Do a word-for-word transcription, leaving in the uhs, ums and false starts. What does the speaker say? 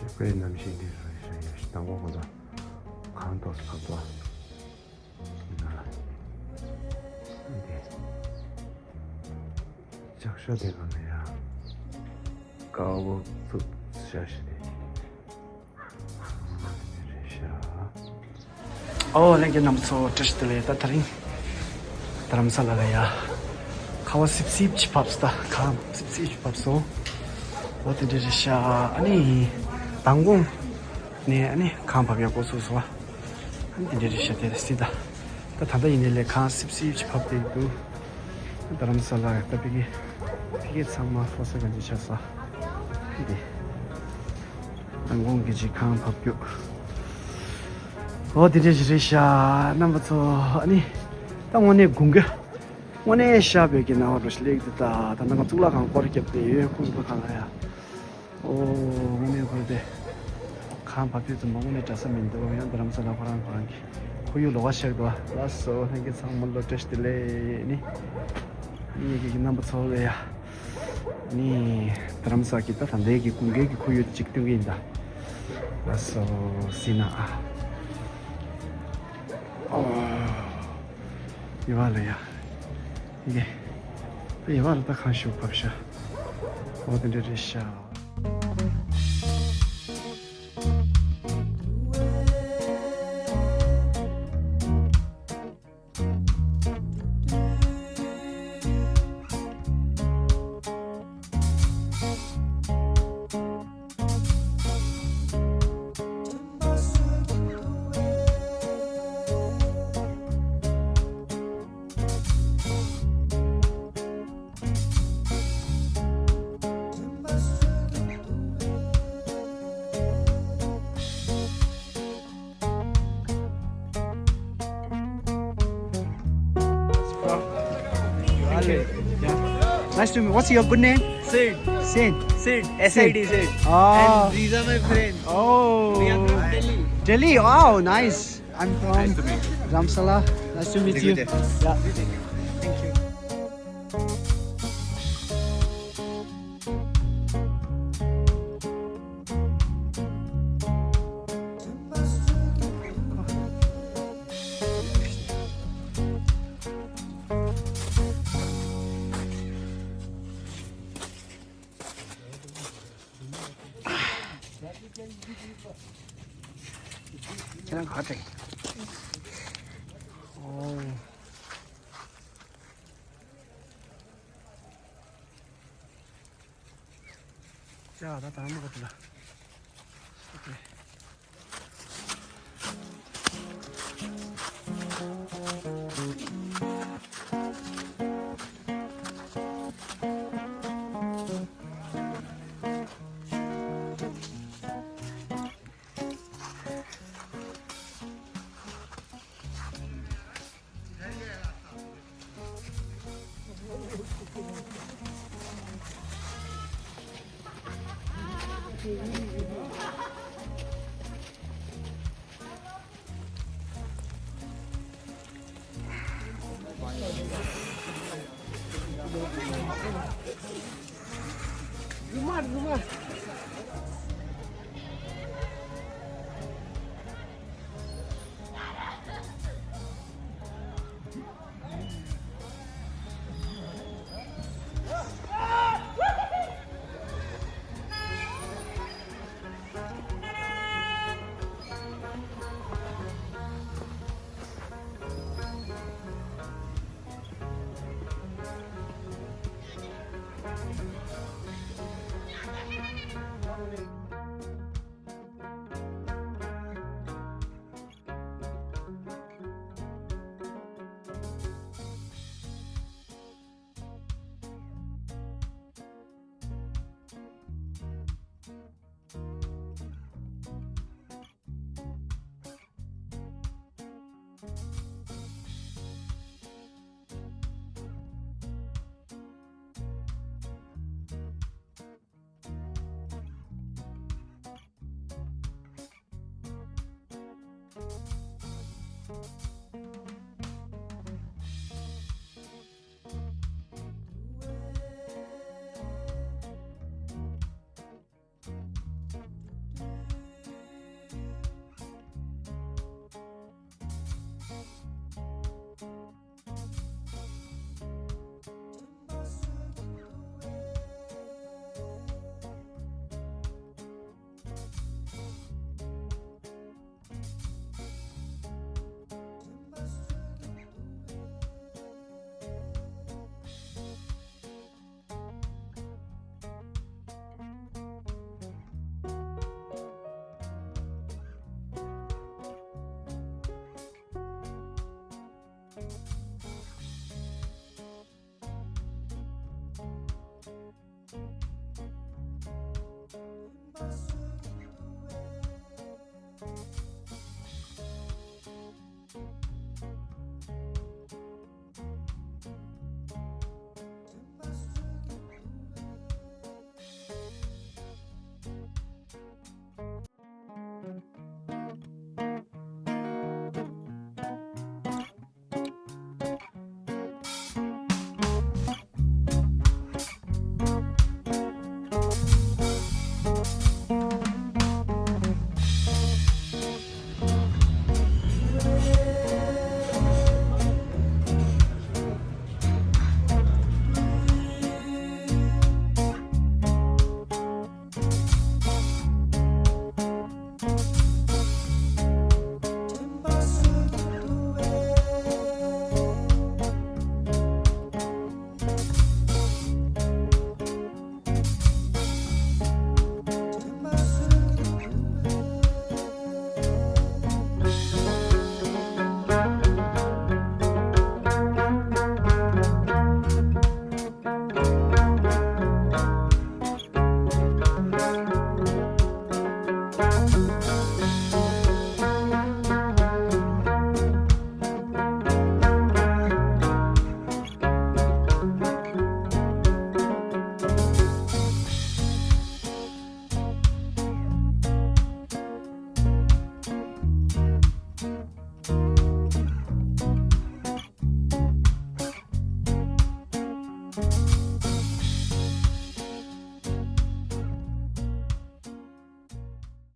དཔེ་གནམ་གཤིས་འདི་རུ་ཤ་ཡོད་ཤི་དང་པོ་ཁོ་ཚོ་གང་ཐོག་ཕབ་པ་ན་འདི་ལྕགས་ཤ་དེ་ག་ལ་ཡ་དཀར་པོ་བཙུགས་ཤ་ཤི་དེ། ཨོ་ལྷན་རྒྱས་རྣམ་ཚོ་བཀྲ་ཤིས་བདེ་ལེགས། ད་དེ་རིང་རྡ་རམ་ས་ལ་ལ་ཡ་ཁ་བ་སིབ་སིབ་ཅིག་ཕབ་སོང་། ད་ཁ་སིབ་སིབ་ཅིག་ཕབ་སོང་། ཨོ་དེ་འདྲ་རེད་ཤག་ཨ་ནི་མདང་དགོང་ནས་ཨ་ནི་ཁང་ཕབ་ཡག་འགོ་ཚུགས་སོང་། ཨ་ནི་དེ་འདྲ་རེད་ཤག་དེ་སྲིད་ད། ད་ད་ལྟ་ཡིན་ནའི་ལས་ཁང་སིབ་སིབ་ཅིག་ཕབ་བསྡད་འདུག་རྡ་རམ་ས་ལ་ད་ཕ་གི་ཕ་གི་ཚང་མ་ཕོ་སེ་ག་འདྲ་ཆགས་སོང་། འདི། མདང་དགོང་གི་ཅིག་ཁང་ཕབ་རྒྱུ། འོ་དེ་འདྲ་ཞིག་རེད་ཤག་རྣམ་པ་ཚོ། ཨ་ནི་ད་དངོས་གནས་དགུན་ཁ་དངོས་གནས་ཤ་བོད་ཀྱི་ནང་བ་རུ་ཞིག་སླེབས་འདུག་ད་ད་ནང་གཙུག་ལག་ཁང་སྐོར་བརྒྱབ་སྟེ་ཡོད་ཁུངས་ཁུ་ཁང་ལ་ཡ། ཨོ་དངོས་གནས་ཁོ་དེ་ཁང་ཕབ་དུས་ཙམ་པ་དངོས་གནས་འདྲ་ས་མི་འདུག་ཡང་རྡ་རམ་ས་ལ་ཁོ་རང་ཁོ་རང་གི་ཁོར་ཡུག་ལོགས་ཀ་ཤར་འདུག་ལགས་སོ། ལྷན་རྒྱས་ཚང་མ་ལ་བཀྲ་ཤིས་བདེ་ལེགས། ནི་ངེད་ཀྱི་རྣམ་པ་ཚོ་ལ་ཡ། ནི་རྡ་རམ་ས་གི་ད་ད་ལྟའི་གི་དགུན་ཁའི་གི་ཁོར་ཡུག་ཅིག་སྟོན་གི་ཡིན་ད། ལགས་སོ་སྲིད་ན་ཨ། ཨོ། ཡེ་བ་ལ་ཡ། ཡེ། ད་ཡེ་བ་ལ་ད་ཁང་ཞིག་ཕབ་ཤག་འོ་དེ་འདྲ་རེད་ཤག Nice to meet you. What's your good name? Sid. Sid. Sid. S I D, Sid. Ah. And these are my friends. Oh. We are from Delhi. Delhi. Wow, nice. I'm from Dharamsala. Nice to meet you. Yeah. Thank you. ཁྱེད་རང་ག་བ་འགྲོ་གི། ཨོ། ཅག་ད་དང་མ་ག་དུ་ལ། ཨོ་ཀེ།